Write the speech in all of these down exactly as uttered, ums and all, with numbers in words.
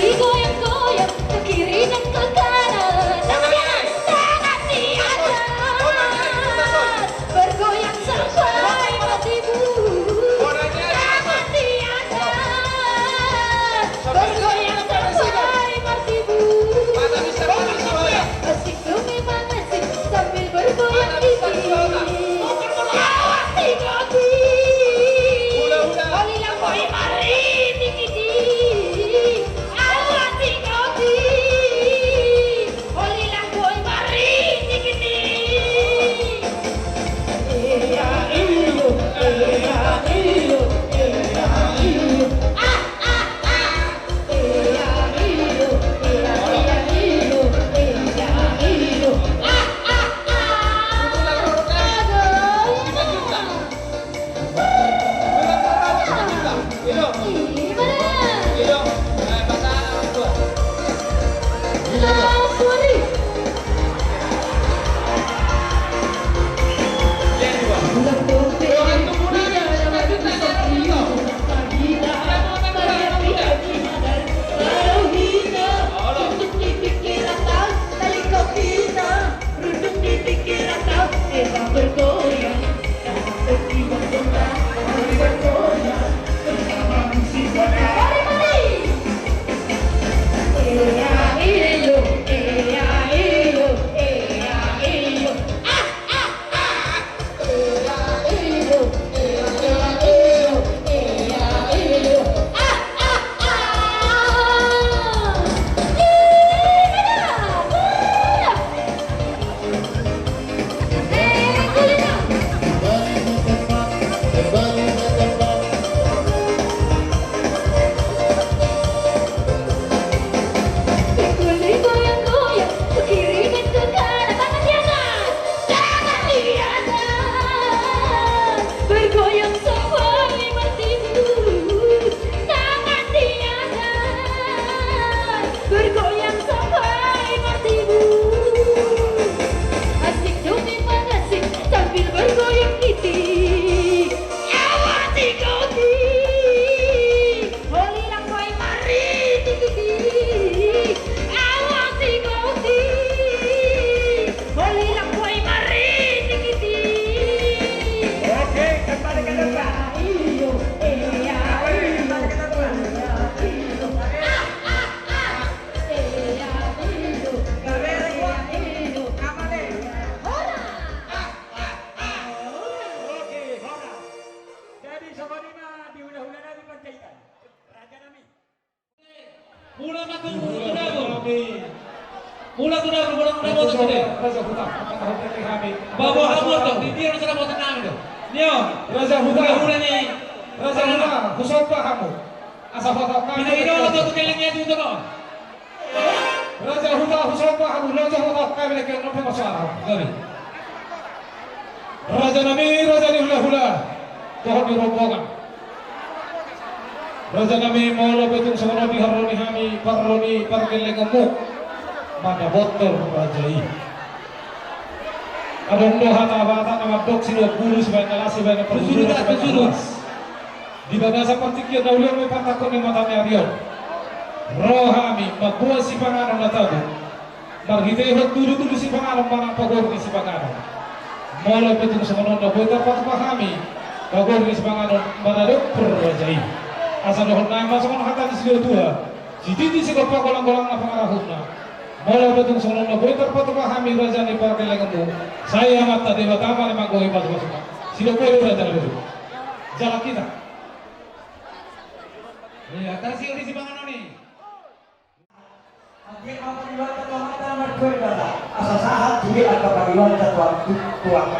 Goyang-goyang ke kiri dan ke kanan, tangan di atas, bergoyang sampai mati. Tangan di atas, bergoyang sampai mati. Asik dong, memang asik sambil bergoyang gigi. Awas, tinggi. Oli lang boi marinding gigi. Awas, tinggi. Bergoyang sampai mati. Tangan di atas, bergoyang sampai mati. Asik dong, memang asik sambil bergoyang gigi. Awas, tinggi. Oli lang boi marinding gigi. Awas, tinggi. Oli lang boi marinding gigi. Oke, kembali ke depan. Kembali ke depan. Oke, horas. Jadi, songon i ma di hulahula nami Panjaitan. Raja nami. Mula ma tu dapur. Mula tu dapur, mula tu dapur. Raja Huta, raja huta, huta, huta, huta, huta. Bawa hamu tu, di dia raja huta nang tu. Nio. Raja huta. Hulahula ni. Raja huta, husomba hamu. Asa huta. Pina ino tu kelengnya tu tu. Raja huta, husomba hamu, raja huta, kami lagi nonton masalah. Gabe. Raja nami, raja ni hulahula, dohot ni rombongan. Raja nami, molo pe tung songon on diharoro hami parro ni pargellengonmu, mandapothon raja i. Adong do hata Batak na mandok, sinuan bulu sibaen na las, sibaen na parjolo, sibaen na las. Di bagasan partingkian na uli on, di pantakkon ni mata ni ari on, ro hami mamboan sipanganon na tabo. Marhitehon tudutudu sipanganon manang pagoru ni sipanganon. Molo pe tung songon on na boi tarpatupa hami pagoru ni sipanganon maradophon raja i. Asa dohonon nami ma songon hata ni situatua: Sititi sigompa, golanggolang na pangarahutna. Molo pe tung songon on na boi tarpatupa hami raja ni pargellengonmu, sai Amanta Debata ma na manggohi pasupasuna. Sidok boi raja na beru. Jalan kita. Iya, tarsiu di sipanganon i. Anggiat ma pangidoanta tu Amanta na martua Debata, asa sahat sude angka pangidoanta tu, tu, tu angka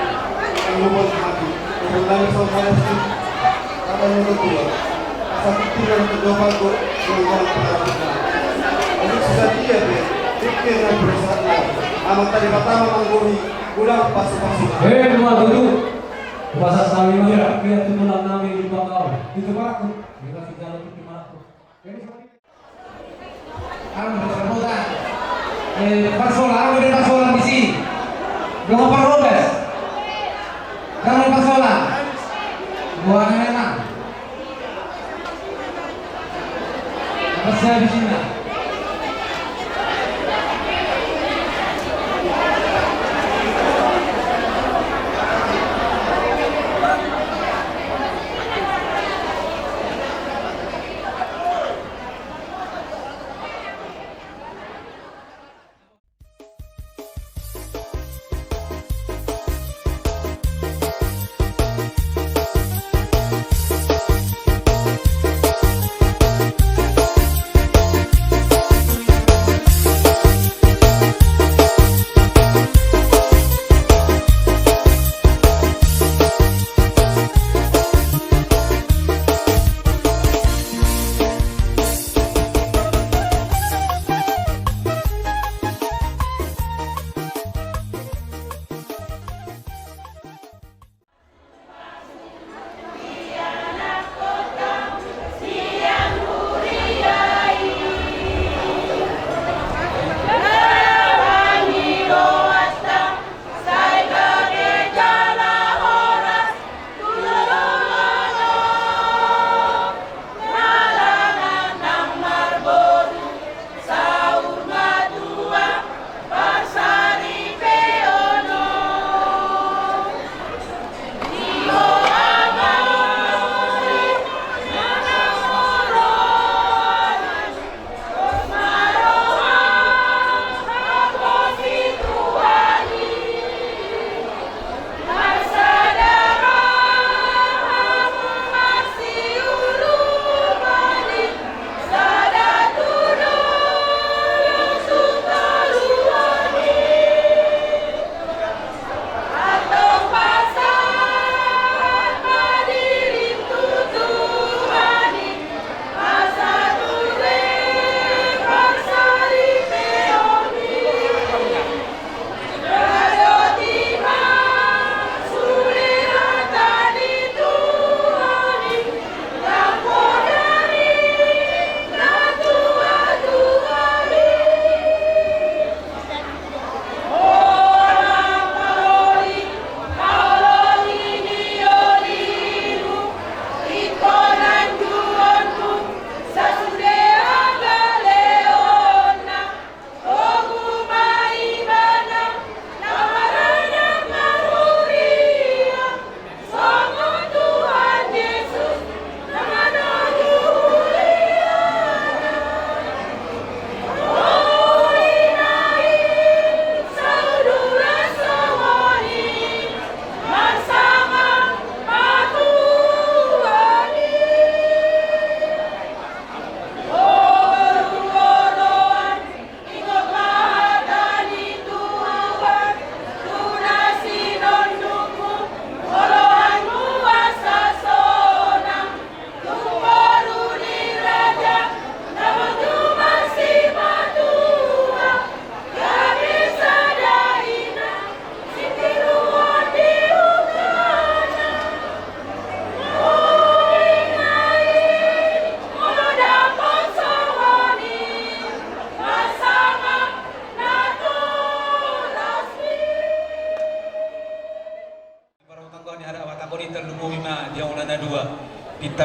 Anggo boi hami, hubungan sama Palestina, apa yang kedua, sakit tinggal ke Jopa, untuk orang Palestina. Untuk sesaji ya, pikir dan berusaha. Amat tadi pertama manggohi, udah pasu-pasu. Eh, dua dulu. Pasal kami mah, ya, tulang nami di Bangau. Itu Pak. Kita tinggal di mana? Anu, parbotan. Eh, parsolan, anu, parsolan di sini. Dua parhodas. Dua parsolan. Dua anak. Apa sih habis ini?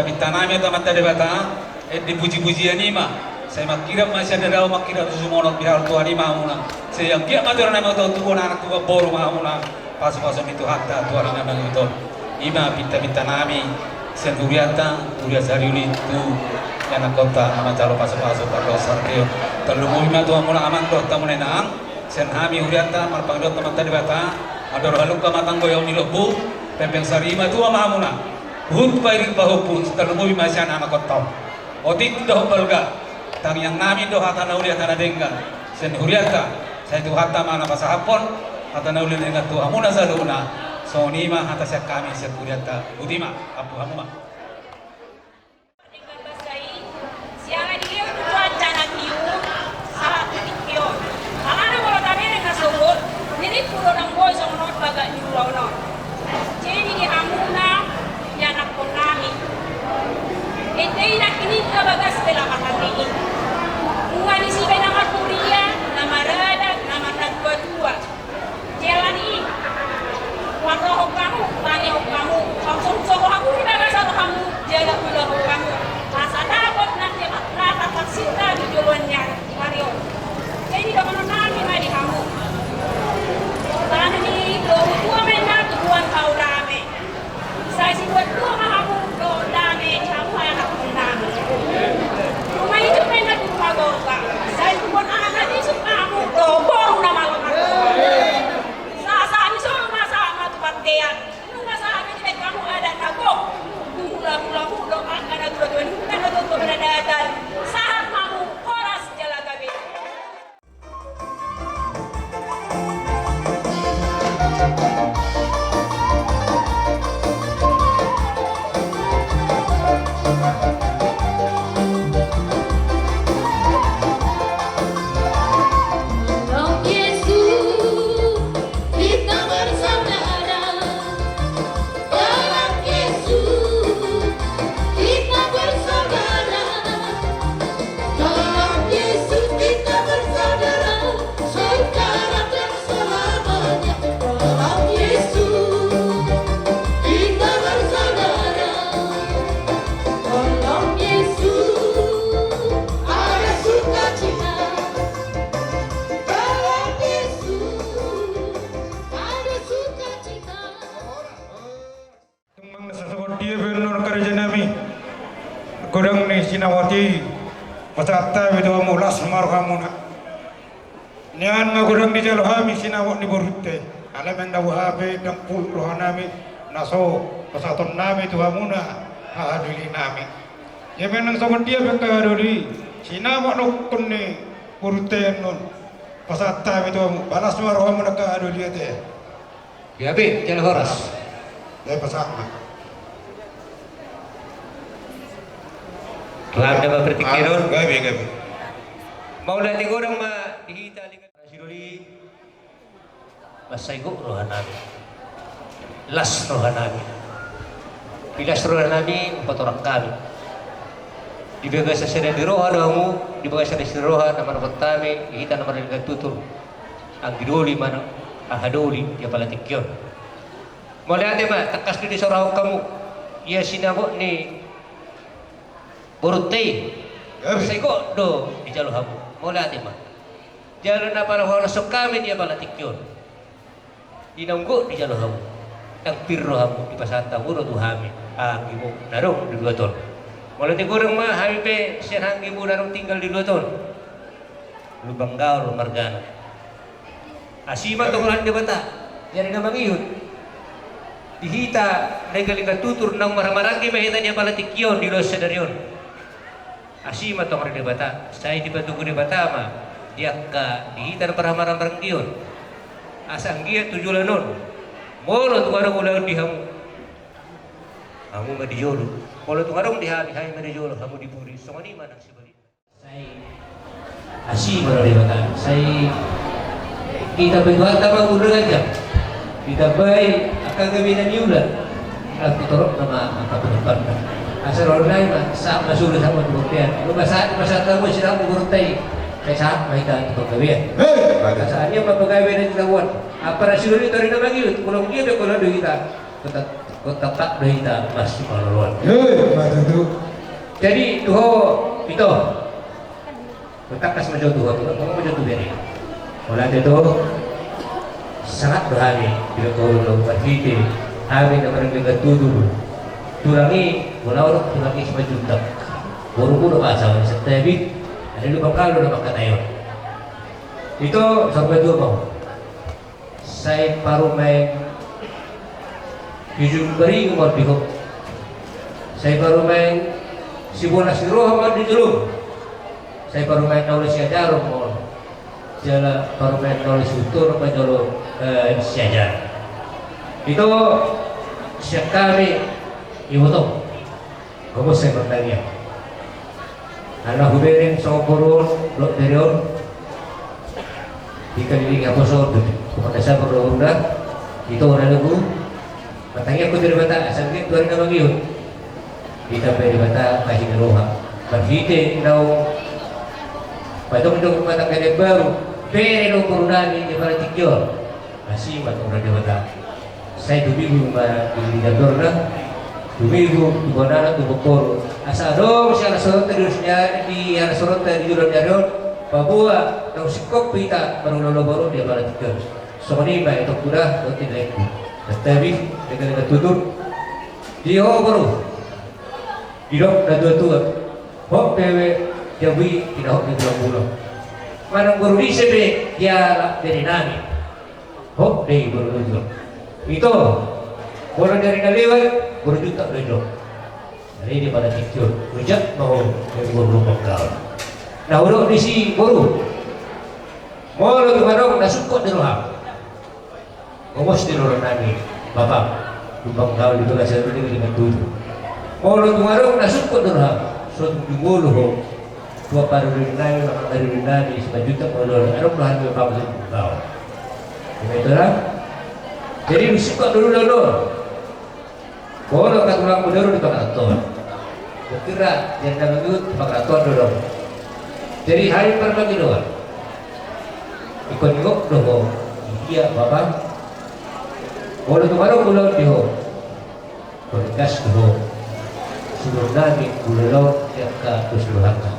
Pinta nami, Amanta Debata, ende pujipujian i ma. Sai mangkirap ma sian dao, mangkirap susumonon, pinasahat Tuhan i ma hamuna. Sai anggiat ma tu anak nami, tu anak, tu boru ma hamuna pasupasu ni Tuhanta tu ari na mangihut on. I ma pintapinta nami sian hurianta, huria sariuli, tu ianakhonta na manjalo pasupasu pardosa. Tarlumobi ma tu hamuna amang dohot hamuna inang. Sian hami hurianta marpangidoan tu Amanta Debata, andor halumpang ma tanggo yaon ni lombu, pengpeng sari ma tua ma hamuna, huhut pairing pahompu, tarlumobi ma sian anakhonta on. Otik dohot balga, tangiang nami do hata na uli hata na denggan sian hurianta, sai Tuhanta ma na pasahathon hata na uli na denggan tu hamuna saluhutna. Songon i ma hata sian hami sian hurianta. Botima, ampu hamu ma. Denggan basa i, siala dilehon tu ancana tiur, sahat tu tingki on. Alana molo tabereng na sogot, nirimpu do ndang boi songon on bagak ni ulaon on. Jadi di hamuna, ianakhon nami, ende i nangkin i na bagas pe lapatanna i. Nunga disi be na marhuria, na maradat, na marnatuatua. Jala ni i, huanrohon hamu, hutangiangkon hamu, langsung songon hamu di bagasan rohamu, jala huulahon hamu. Asa dapot na, na tarpasinta di joloan ni ari on. Jadi dohonon nami ma di hamu. Tano ni lomo tua ma inna tubuan hau dame. Sai sibuat tua ma hamu dohot dame di hamu, ianakhon nami. Ruma ijuk ma inna tubu na gogo. Sai sibuat anak na bisuk ma hamu dohot boru na malo margoar. Sahat ni solu ma sahat ma tu bontean. Nunga sahat ma di hamu adat na gok. Hulahula hamu dohot angka na tuatua ni huta na tongtong na datan. Sahat ma hamu, horas jala gabe. Tolong Yesus, kita bersaudara. Tolong Yesus, kita bersaudara. Tolong Yesus, kita bersaudara. Sekarang dan selamanya. Tolong Yesus, kita bersaudara. Tolong Yesus, ada sukacita. Tolong Yesus, ada sukacita. Tung manang songon dia pe annon kareja nami, godang ni sinamot i, pasahat hami tu hamu, las ma rohamuna. Nian ma godang dijalo hami sinamot ni borunta i, alai manang na boha pe ndang puluk roha nami na so pasahaton nami tu hamuna hahadolinami. Ia manang songon dia pe angka hahadolinami, sinamot nangkin ni borunta i annon, pasahat hami tu hamu, las ma rohamuna angka hahadolinami. Gabe jala horas. Gabe pasahat ma. Rap jama pertikiron. Gabe, gabe. Mauliate godang ma di hita, Raja Doli. Mansai gok rohanami. Las rohanami. Pilas rohanami umpat orang kami. Di bagasan sada ni roha do hamu, di bagasan sada ni roha na manopot hami, di hita na mardenggan tutur. Anggi doli manang haha doli di apala tingki on. Mauliate ma, tangkas do disorahon hamu ia sinamot ni borunta i. Sai gok do dijalo hamu. Mauliate ma. Jala na pala huhalashon hami di apala tingki on. Di naung gok dijalo hamu, ndang pir rohamu, dipasahat hamu do tu hami anggimu na adong di luat on. Molo tung godang ma hami pe sian anggimu na adong tinggal di luat on. Lumban Gaol margana. Asi ma tongtong roha ni Debata di ari na mangihut. Di hita na denggan tutur naung marhahamaranggi ma hita di apala tingki on di ulaon sadari on. Asi ma tongtong roha ni Debata, sai dipatogu Debata ma di angka di hita na marhahamaranggi on. Asa anggiat tu joloan on, molo tung adong ulaon di hamu, hamu ma di jolo. Molo tung adong di hami, hami ma di jolo, hamu di pudi. Songon i ma nang sibalikna. Sai asi ma roha ni Debata, sai ditambai Tuhanta ma umur na ganjang, ditambai angka gabe na niula, nang tu torop nama angka penumpangna. Asa roha nami ma, sahat ma solu sahat ma tu bontean. Molo sahat, molo sahat hamu sinamot borunta i, sai sahat ma hita tu panggabean. Asa anian ma panggabean na di taon on. Apala sidoli tu ari na mangihut, molo dia pe molo do hita. Tetap Tangkas do hita marsimaloloan. Jadi tu ho, ito. Tangkas ma jo tu ho, tangkas ma jo tu bere. Molo ate tu, sangat do hami, bila kau lo marhite, hami na marhite tutur. Tulang i, molo orang tulang i Simanjuntak. Boru-boru masa, santabi, ada di Bangkalo na mangkatai on. Ito, sampai dua mau. Sai parumaen Hijung Bariu ma on di ho. Sai parumaen sibolas ni roha ma on di jolom. Sai parumaen na olo siajaron ma on. Jala parumaen na olo sihutonon ma jolo, eh, siajaron. Ito sian hami, iboto. Gomos sai martangiang. Ala hubereng songon boru on, dohot bere on. Dikalilingi haposo on, tu pangkasabor do unda. Ito na lagu. Martangiang ho tu Debata, asa anggiat tu ari na mangihut. Ditambai Debata, pahit ni roha. Marhite naung pajongjong rumah tangga na baru. Bere do boru nami di apala tingki on. Asi ma tu Debata. Sai tumibu ma di dapurna, tumibu tu bona na tu boru. Asa adong siala soronta di, di ala soronta di joloan ni ari on, paboa naung singkop hita marulaon boru di apala tingki on. Songon i ma ito huda dohot laengku. Santabi, denggan-denggan tutur. Di ho boru. Didok na tua-tua. Hot be jabu i, didok na tua-tua. Manang boru ise pe, dialap bere nami. Hot be i boru Juntak. Ito, molo dari na lewat, boru Juntak do i do. Jadi di apala tingki on, rujak ma ho dari boru Lumban Gaol. Na hudok disi boru. Molo tung adong na sungkot di roham. Gomos di roha nami, Bapak. Lumban Gaol di bagasan on denggan-denggan tutur. Molo tung adong na sungkot di roham. So tung jumolo ho. Tua paruri nami, mama paruri nami, Simanjuntak molo adong roha nami Bapak Lumban Gaol. Ima ito da. Jadi dung singkop do do do. Molo angka tulangmu do di pangarantoan. Kira-kira jadi na mangihut pangarantoan do do. Jadi hami parmangidoan. Ingkon ingkon do ho. Ia Bapak. Molo tung adong ulaon di ho. Bergas do ho. Suhut nami ulaon di angka dos rohanta.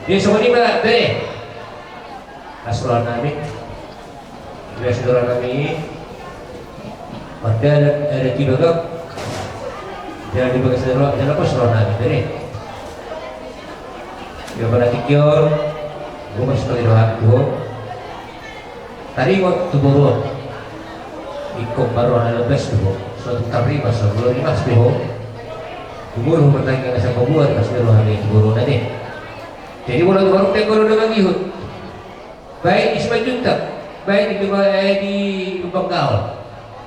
Jadi songon i ma bere. Las roha nami. Las roha nami. Mardalan adat di bagak. Dalan di bagak sadari roha, dalan pos roha nami bere. Di apala tingki on. Gomos ma di roha tu ho. Taringot tu boru on. Ingkon ma roha na lombas tu ho. So tung tarrimas, so tung rimas pe ho. Jumolo ho martangiang asa paboa rimas ni roha nami tu boru on ate. Jadi molo tung adong pe boru na mangihut. Baik di Simanjuntak, baik di, eh, di Lumban Gaol.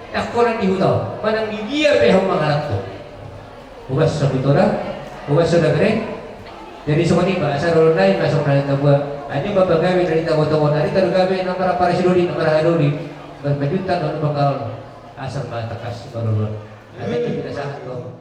Ndang holan di huta on, manang di dia pe ho mangaranto. Horas ma ito da, horas ma da bere. Jadi songon i ma, asa ro nai ma songon na di tabua. Adi ma pagabe na di tabua-tabua, na di tabua gabe, na marapara sidoli, na marahadoli. Simanjuntak dohot Lumban Gaol. Asa ma tangkas simaloloan. Ate kita sahat do.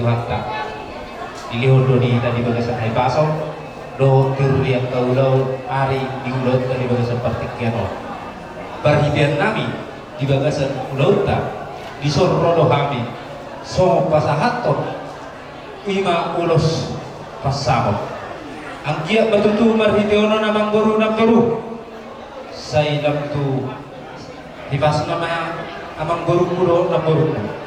Tuhanta. Dilehon do di hita di bagasan hahipason dohot tiur ni angka ulaon ari di ulaonta di bagasan partingkian on. Parhiteannami di bagasan ulaonta, dison ro do hami songon pasahathon, i ma ulos pansamot. Anggiat ma tutu marhiteon on, amangboru, namboru, sai lam tu hipasna ma amangborungku dohot namborungku.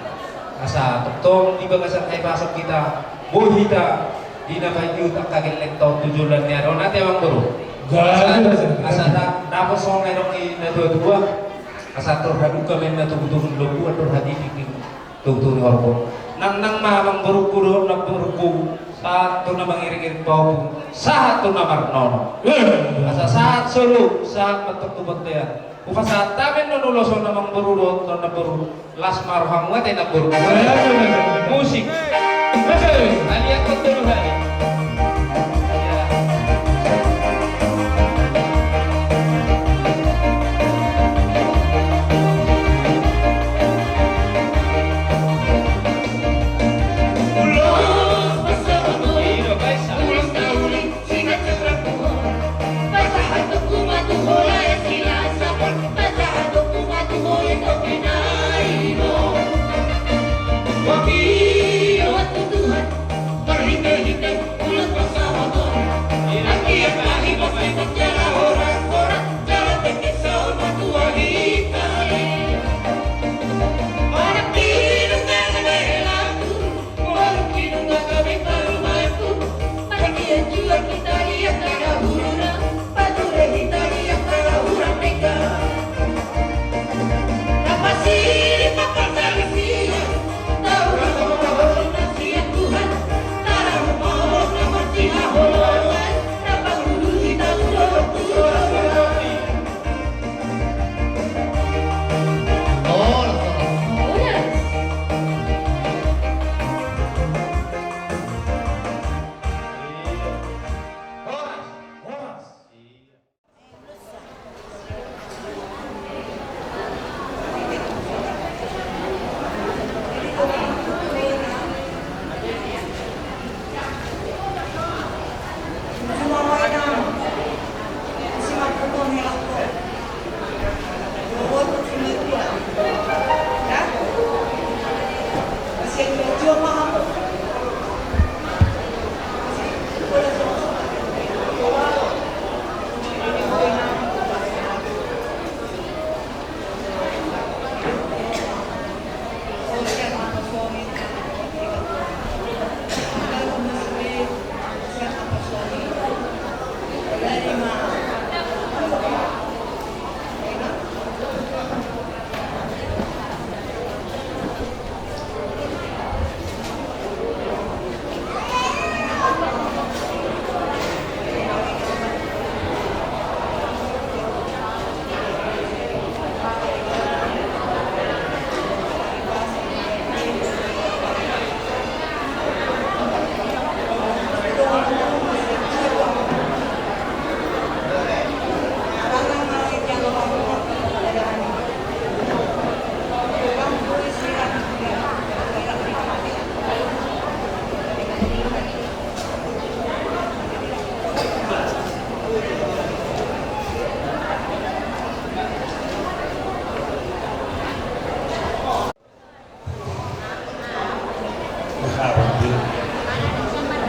Asa tongtong di bagasan hahipason hita, boi hita di na paihut angka gellengta on tu joloan ni ari on, ate amangboru. Asa, asa da-, dapot songon na nidok ni natuatua, asa andor halumpang ma inna tubutubu ni lombu, andor hatiti ma inna tubutubu ni horbo. Nangnang ma amangborungku dohot namborungku, sahat tu na mangiringiring pahompu, sahat tu na marnono. Asa sahat solu, sahat ma antong tu bontean. Hupasahat hami annon ulos on, amangboru dohot namboru. Las ma rohamu, ate namboru. Musik. Aliakkon tolu hali.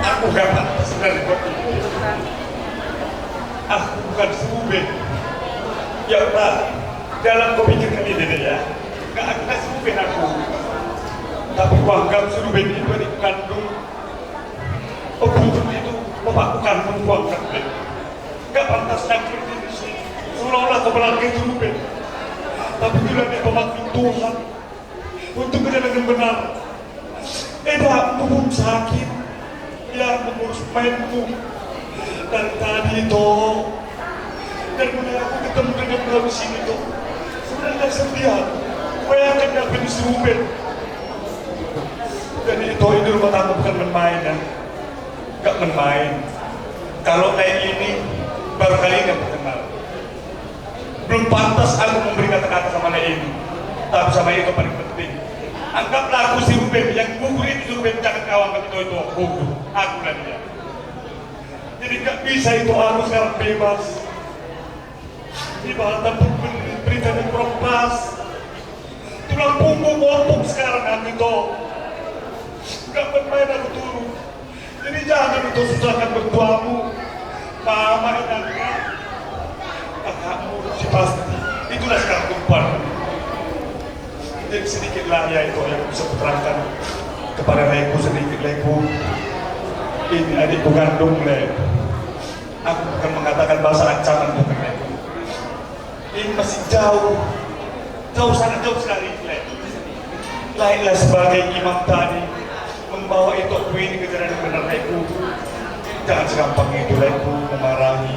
Aku kan sebenarnya kok. Aku bukan si Ruben. Ya udah, dalam kau pikirkan ini deh ya. Gak, gak si Ruben aku. Tapi kuanggap si Ruben itu adik kandung. Oh, betul itu, bapakku kandung kuanggap deh. Gak pantas nangkir ini sih. Seolah-olah kau melanggar si Ruben. Tapi bila dia pemaklum Tuhan. Untuk kejadian yang benar. Eh, dah, aku pun sakit. Ya, mengurus pemainku. Dari tadi, Ito. Dan mulai aku ketemu dengan kau di sini, Ito. Sebenarnya sedih aku. Bayangkan, dapat instrumen. Jadi, Ito, ini rumah tangga bukan main-main, ya. Gak main-main. Kalau kayak ini, baru kali ini aku kenal. Belum pantas aku memberi kata-kata sama Nek Eni. Tapi sama Ito paling penting. Anggaplah aku si Ruben, yang gugur itu si Ruben, jangan kau anggap itu, itu gugur. Aku dan dia. Jadi nggak bisa itu aku sekarang bebas. Ibarat pun berita yang kurang pas. Tulang punggung ompung sekarang aku itu. Nggak bermain aku turun. Jadi jangan itu susahkan mertuamu, mama, inangnya, kakakmu, si pasti. Itulah sekarang tumpuan. Jadi sedikitlah ya itu yang bisa kuterangkan kepada Leku, sedikit Leku. Ini adikku kandung, Le. Aku bukan mengatakan bahasa ancaman, bukan, Leku. Ini masih jauh. Jauh, sangat jauh sekali, Lek. Lainlah sebagai imam tadi, membawa itu ini ke jalan yang benar, Lekku. Jangan segampang itu, Lekku, memarahi.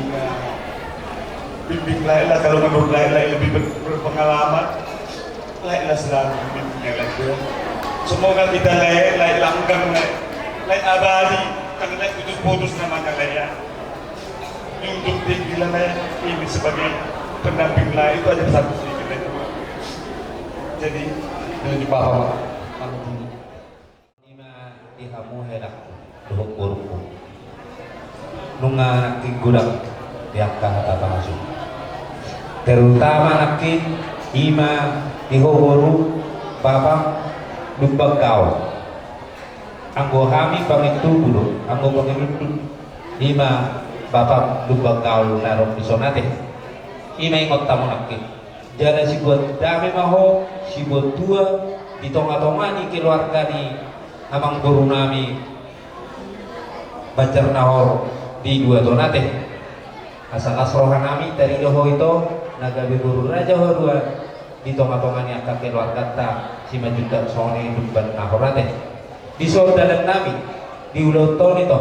Bimbing lainlah, kalau menurut lain, lain lebih ber-, berpengalaman. Lainlah selalu bimbing, Lekku. Semoga kita, Lek, lain langgeng, Lek. Lain abadi, karena Lek putus-putus namanya, Lek, ya. Untuk tinggi, Lek, ini sebagai pendamping, Lek, itu aja pesan sedikit, Lek. Jadi, dari Bapak, Pak. Ima di hamu, helakku dohot borungku. Nunga nangkin godang di angka hata pasu. Terutama nangkin ima di ho boru, Bapak, Lumban Gaol. Anggo hami pangintubu do, anggo pangintubu ima Bapak Lumban Gaol na ro di son ate. Ima ingot hamu nangkin. Jala sibuat dame ma ho, sibuat tua di tonga-tonga ni keluarga ni amangboru nami Banjar Nahor di dua ton ate. Asa las roha nami tarida ho ito na gabe boru raja ho dua di tonga-tonga ni angka keluarganta Simanjuntak songon i Lumban Nahor ate. Di son dalan nami di ulaon on ito,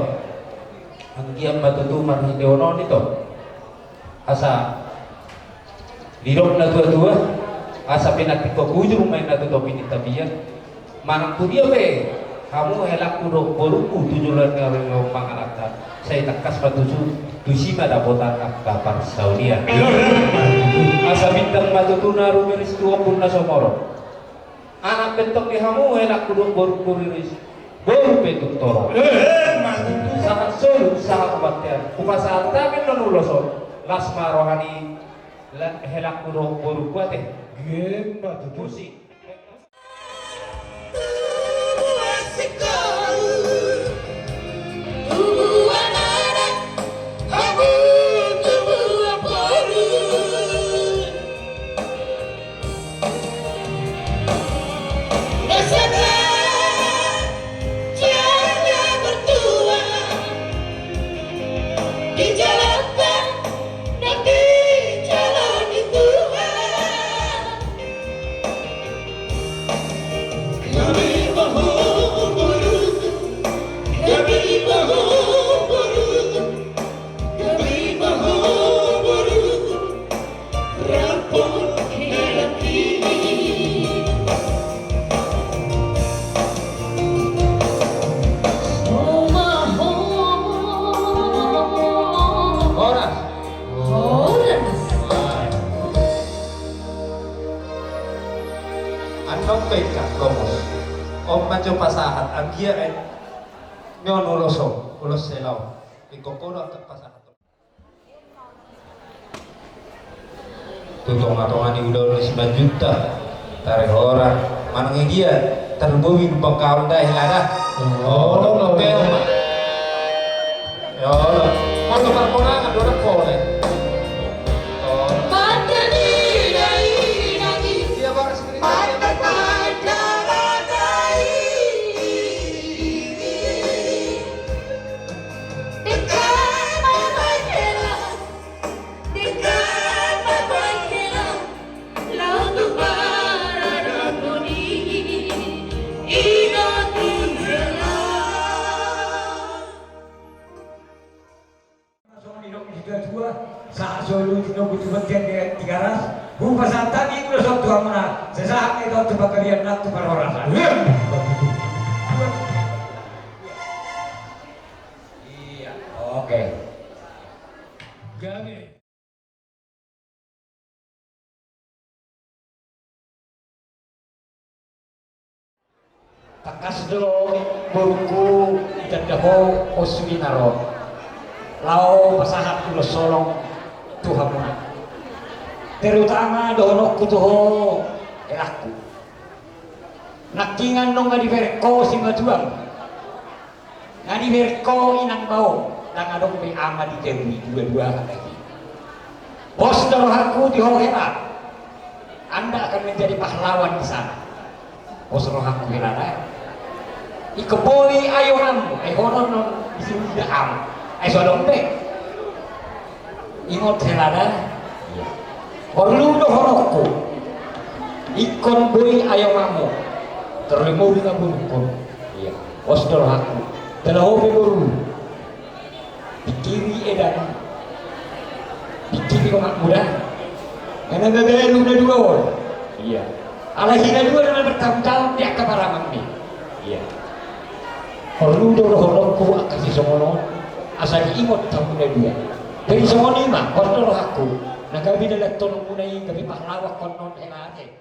anggiat ma tutu marhite on ito, asa didok na tua-tua, asa pinantikhon hujur ma inna tu topi ni tapian. Manang tu dia pe hamu helakku dohot borungku tu joloan ni ari on mangalangka, sai tangkas ma tutu tusi ma dapotan angka parsaulian. Asa bintang ma tutu na rumiris tu ombun na sumorop. Anak pe tong di hamu helakku dohot borungku riris, boru pe tung torop. Sahat solu sahat bontean, hupasahat hami annon ulos on. Las ma roha ni la-, helakku dohot borungku ate. Gem ma tutu. Musik. Horas. Horas. Annon pe ingkon gomos. On ma jo pasahat anggiat, eh, nion ulos on, ulos selaon. Ingkon gomos angka pasahat. Tu tonga-tonga ni ulaon ni Simanjuntak, tahe horas, manang dia, tarbobi Lumban Gaol da, hela da. Oh, pe ma. Yo, molo parkonangan do, ora pole. Oh. Iya, baru sebentar. Sahat solu tu na di Tigaras, hupasahat hami ulos on tu hamuna, sahat ma i tu panggabean nang tu parhorasan. Iya, oke. Gabe. Do borungku, ditanda ho, o sude na ro, laho pasahat ulos holong tu hamuna. Terutama dohononku tu ho, helangku. Nangkingan nunga dibereng ho simatuam, nunga dibereng ho inang bao, ndang adong be ama ditabui dua-dua hata i. Pos do rohangku di ho hela. Anda akan menjadi pahlawan di sana. Pos rohangku hela da. Ingkon boi ayo amu, ai honon non disi uda amu. Ai so adong be. Ingot hela da. Porlu dohononku. Ingkon boi ayo amu. Tarlumobi ma borungkon. Pos do rohangku. Tela ho be boru. Pingkiri eda. Pingkiri omakmu da. Karena gabe lu na dua on. Alai hita dua na bertahun-tahun di angka paraman ni. Porlu do dohononku angka sisongon on. Asa diingot hamuna dua. Jadi songon i ma, pos do rohangku. Na gabe na lantonmuna i, gabe pahlawan ho non hela ate.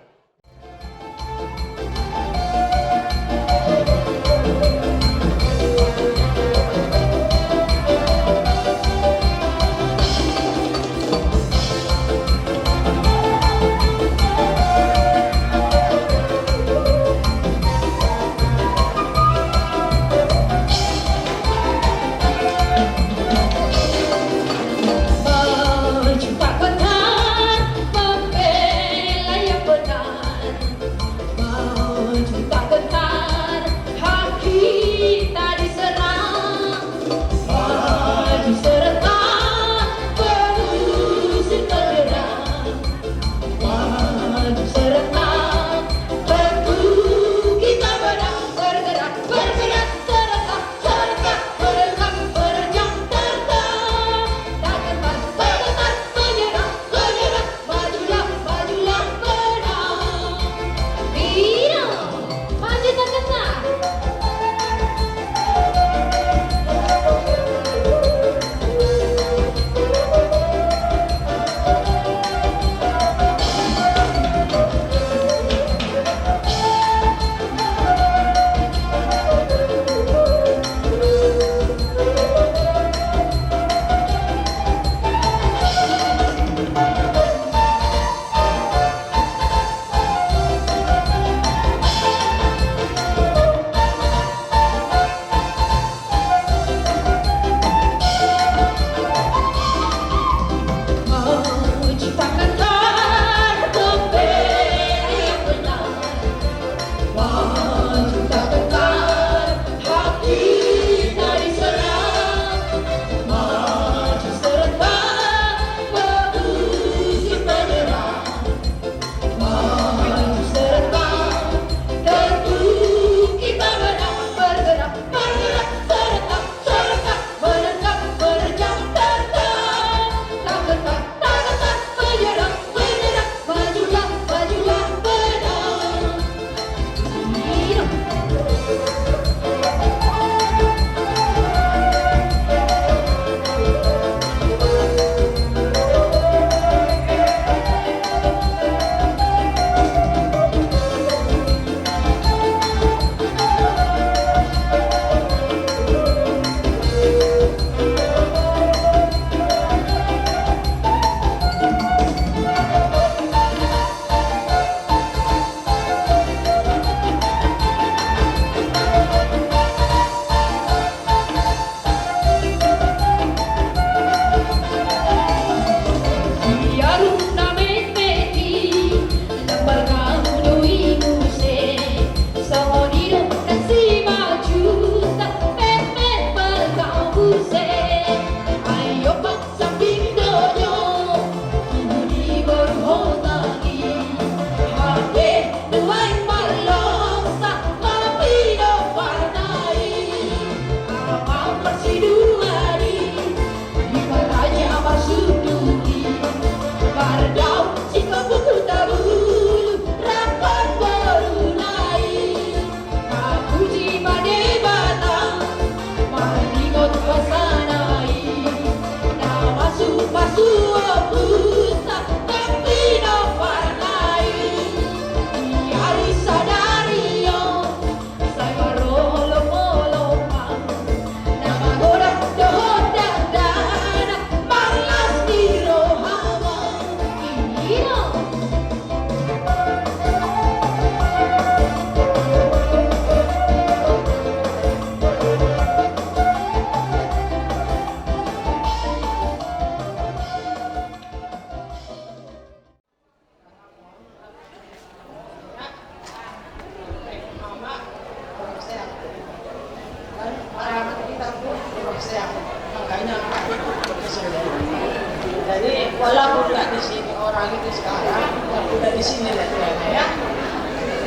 Jadi, walaupun nggak di sini orang itu sekarang, udah di sini lah dia, ya.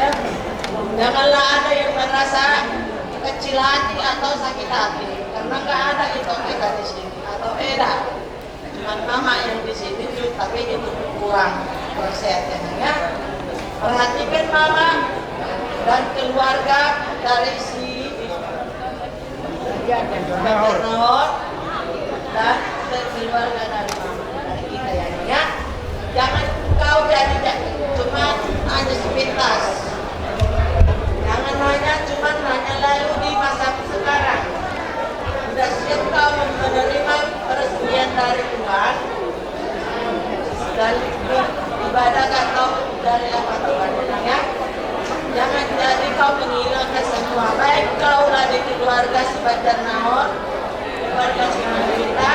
Ya. Janganlah ada yang merasa kecil hati atau sakit hati, karena nggak ada itu kita di sini, atau beda. Cuman mama yang di sini, cu-, tapi itu kurang persen, ya. Perhatikan mama dan keluarga dari si Banjar Nahor dan keluarga dari mama, dari kita, ya, ya. Jangan kau jadi, ja-, cuma hanya sepintas. Jangan hanya, cuma hanya lalu di masa sekarang. Sudah siap kau menerima peresmian dari Tuhan? Dan ibadah atau dari apa Tuhan, ya? Jangan jadi kau menghilangkan semua, baik kau dari keluarga si Banjar Nahor, keluarga si Manurita,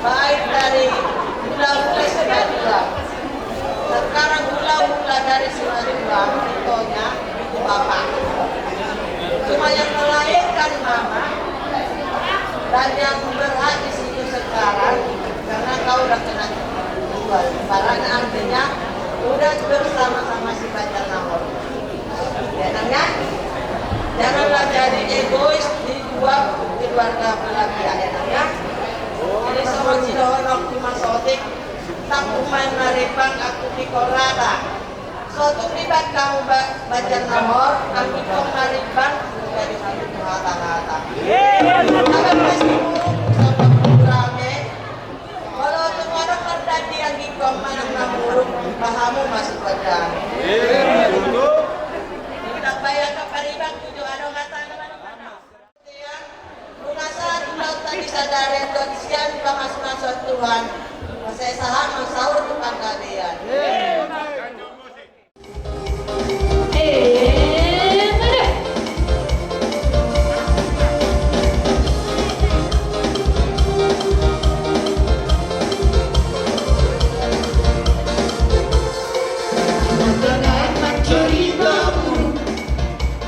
baik dari hula-hula si Madura. Sekarang hula-hula dari si Madura, contohnya, itu bapak. Cuma yang melahirkan mama dan yang berhak di situ sekarang, karena kau udah kena jual. Ibaratnya artinya udah bersama-sama si Banjar Nahor. Ya, Nang, ya? Janganlah jadi egois di dua keluarga belah pihak, ya, Nang, ya? Jadi, songon sidohonon ni Mas Otik, tak kuman marimbang aku di korata. Sotung ribat hamu ba-, Banjar Nahor, anggiat tong marimbang jadi mangihut hata-hata. Agar pasti buruk sama rame. Molo tung adong mardandi anggiat tong manang na buruk, ba hamu masuk badan. Kita bayangkan parimbang tujuh adong hata. Nunga sahat ulaonta di sadari on dohot sian pangasmason Tuhan, sai sahat ma saur tu panggabean.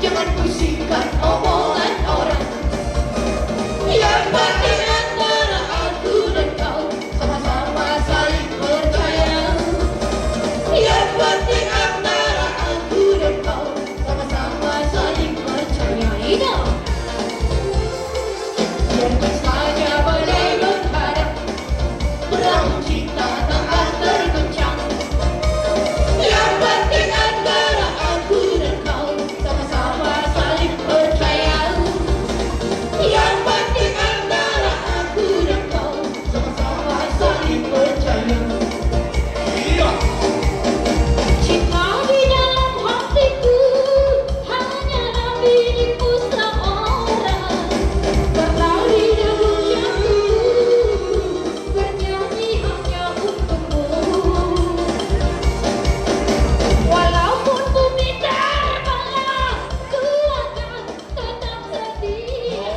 Jangan pusingkan omongan orang. Yang penting antara aku dan kau sama-sama saling percaya. Yang penting antara aku dan kau sama-sama saling percaya. Ida. Biarkan saja badai menghadang, perahu cinta tak akan tergoncang. Yang penting antara aku dan kau sama-sama saling percaya. Yang penting antara aku dan kau sama-sama saling percaya. Cinta di dalam hatiku hanyalah milikmu seorang. Karena di dalam jantung bernyanyi hanya untukmu. Walaupun bumi terbelah, ku akan tetap setia.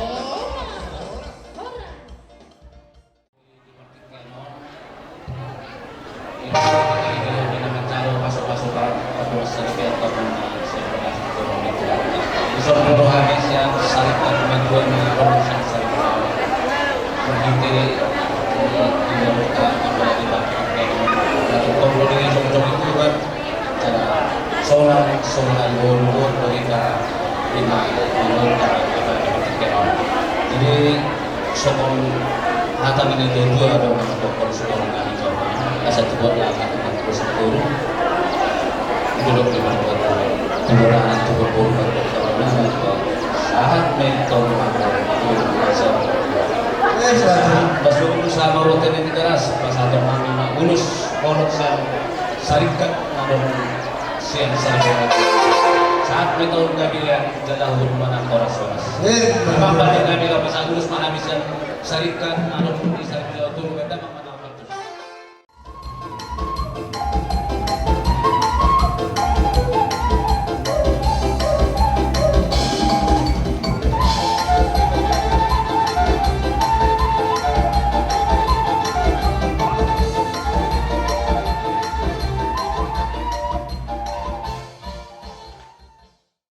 Jadi, songon hata ni natua-tua do, mangkok kol suka mangani kau, asa tubuat lama dengan terus turun. Itu dok di mana buat tuburan tubuh pun berdoa. Sahat mentong mangkok itu biasa. Pas dulu sama rote ini keras, pas ada mami mak bulus, kolok san sarikat, adong sian sarikat. Sahat mentong gabian, jadah hurmana koras-koras. Memang pada kami lapas agulus manabisan. Sarikat, adong di sarikat turun, kata